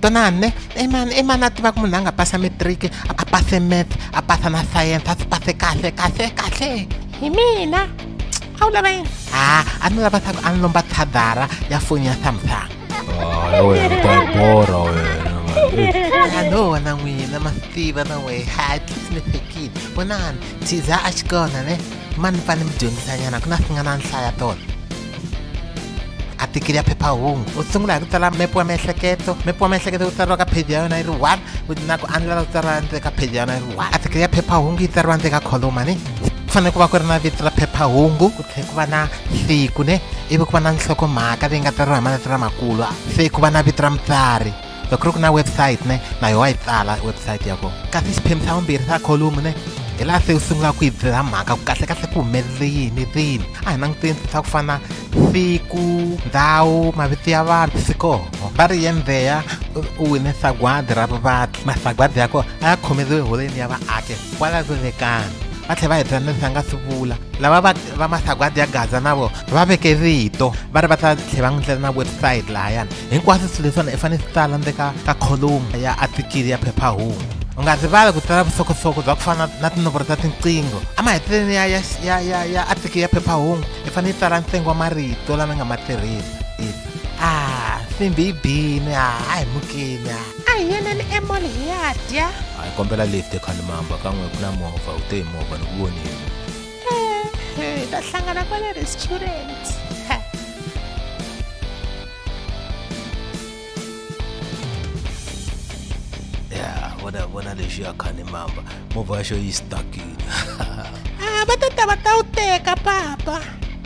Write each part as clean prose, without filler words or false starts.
Tonani ne i mani a tivaka munhu a nga pasa matric, a pase math, a pasa na science, a swi pase kahle kahle kahle. Hi mina. A wu lava yini? A ni lava swa ku a ni lomba chajara ya foni ya Samsung. Hayi wena u ta yi borha wena. No na n'wina ma swi tiva na wehe, at least mi fikile. Vonani, thiza a xi kona ne, ma ni pfa ni mi dyondzisanyana ku na swi nga na nhlaya tona. Atikili ya phephahungu u sungula hi ku tsala mepe wa miehleketo, mepe wa miehleketo wu tsariwa ka page ya yona yi ri 1, na ku andlala ku tsariwa ndzeni ka page ya yona yi ri 1. Atikili ya phephahungu yi tsariwa ndzeni ka kholoma ne, ku fanele ku va ku ri na vito ra phephahungu, ku tlhela ku va na siku ne, ivi ku va na nhlokomhaka leyi nga tsariwa hi maletere lamakulu, se ku va na vito ra mutsari. Loko ku ri ku na website ne, na yona wa yi tsala website ya kona. Kasi xiphemu xa vumbirhi xa kholomu ne, hi laha se u sungula ku yi byela mhaka ku kahle kahle ku humelele yini rini. A hi languteni swa ku fana siku, ndhawu, mavito ya vanhu, swi kona. Va ri Yendzeya u wine sagwadi ra vuvatli, masagwadi ya kona a ya khomeriwe holeni ya vaaki kwala Lulekani. Va tlhela va hi byela leswi a nga swi vula. Lava va masagwadi ya Gaza na vona va veke rito, va ri va ta tlhela va n'wi ndlela na website lahayani. Hinkwaswo swilo leswiwani i fanele swi tsala ndzeni ka kholomu ya atikili ya phephahungu. U nga rivali ku tsala vuxokoxoko bya ku fana na tinomboro ta tinqingho. Emahetelelweni ya atikili ya phephahungu i fanele yi tsala ntsengo wa marito lama nga ma tirhisa. Nsimbi yi bini, a hi mukeni. A hi yeneni emall hi ya dya. A hi kombela lift Khanimamba, ka n'we ku na movha, u te hi movha ni ku vonile. Hi ta hlangana kwale restaurant. Ya, vona lexi ya Khanimamba, movha ya xo yi stuckile. Va ta ta va ta wu teka papa.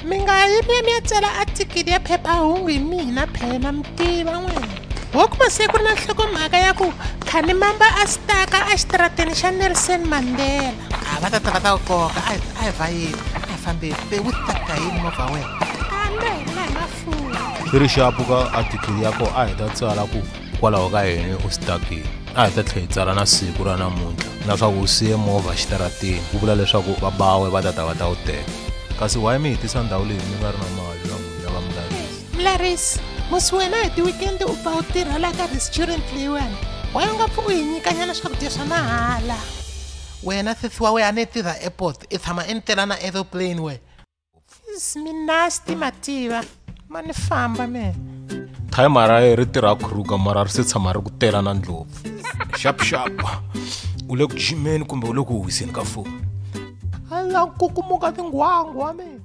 Mi nga yi mi ya mi ya tsala atikili ya phephahungu hi mina phela mi tiva n'wina. Wo kuma se ku ri na nhlokomhaka ya ku Khanimamba a staka exitarateni xa Nelson Mandela. Va ta ta va ta wu koka, a hi vayeni, a hi fambeni. Se wu staka yini movha wa wena? A ni hela hi mafurha. Swi ri xapu ka atikili ya kona, a hi ta tsala ku kwalaho ka yini u stakile. A hi ta tlhela hi tsala na siku ra namuntlha, na swa ku u siye movha exitarateni, ku vula leswaku va bawe va ta ta va ta wu teka. Kasi why mi hi tisa ndhawu leyi mi nga ri na mali na n'wina va Mlarisi? Mlarisi, musi wena hi ti-weekend u pfa u tirha laha ka restaurant leyiwani, why u nga pfi u hi nyikanyana swakudya swa mahala? Wena sesi wa wena a ni tirha airport, i tshama i ni tela na aeroplane we. Mi nasty mativa, ma ni famba me. Timer ra ri tirha Kruger mara ri se tshama ri ku tela na ndlopfu. Sharp sharp. U le ku jimeni kumbe u le ku wiseni ka foni? A la kukumuka tinghwangwa me.